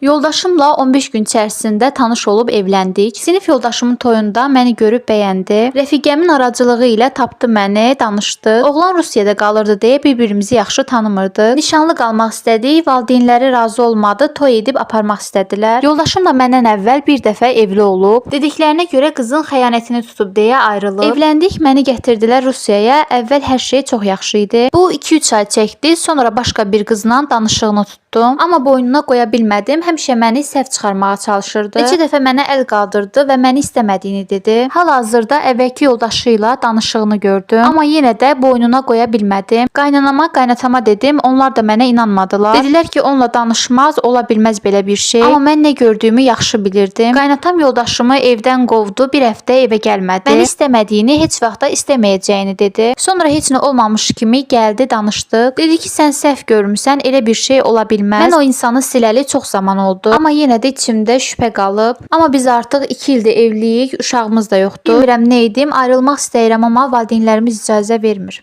Yoldaşımla 15 gün içərisində tanış olub evləndik. Sinif yoldaşımın toyunda məni görüb bəyəndi. Rəfiqəmin aracılığı ilə tapdı məni, danışdı. Oğlan Rusiyada qalırdı deyə bir-birimizi yaxşı tanımırdıq. Nişanlı qalmaq istədik, valideynləri razı olmadı, toy edib aparmaq istədilər. Yoldaşım da məndən əvvəl bir dəfə evli olub. Dediklərinə görə qızın xəyanətini tutub deyə ayrılıb. Evləndik, məni gətirdilər Rusiyaya. Əvvəl hər şey çox yaxşı idi. Bu 2-3 ay çəkdi, sonra başqa bir qızla danışığını tutdum. Amma boynuna qoya bilmədim. Həmişə məni səhv çıxarmağa çalışırdı. Neçə dəfə mənə əl qaldırdı və məni istəmədiyini dedi. Hal-hazırda əvvəlki yoldaşı ilə danışığını gördüm. Amma yenə də boynuna qoya bilmədim. Qaynanama, qaynatama dedim, onlar da mənə inanmadılar. Dedilər ki, onunla danışmaz, ola bilməz belə bir şey. Amma mən nə gördüyümü yaxşı bilirdim. Qaynatam yoldaşımı evdən qovdu, bir həftə evə gəlmədi. Məni istəmədiyini, heç vaxt da istəməyəcəyini dedi. Sonra heç nə olmamış kimi gəldi, danışdıq. Dedi ki, sən səhv görmüsən, elə bir şey ola bilməz. Mən o insanı siləli çox zaman oldu. Amma yenə də içimdə şübhə qalıb. Amma biz artıq 2 ildir evliyik, uşağımız da yoxdur. Bilmirəm nə edim, ayrılmaq istəyirəm, amma valideynlərimiz icazə vermir.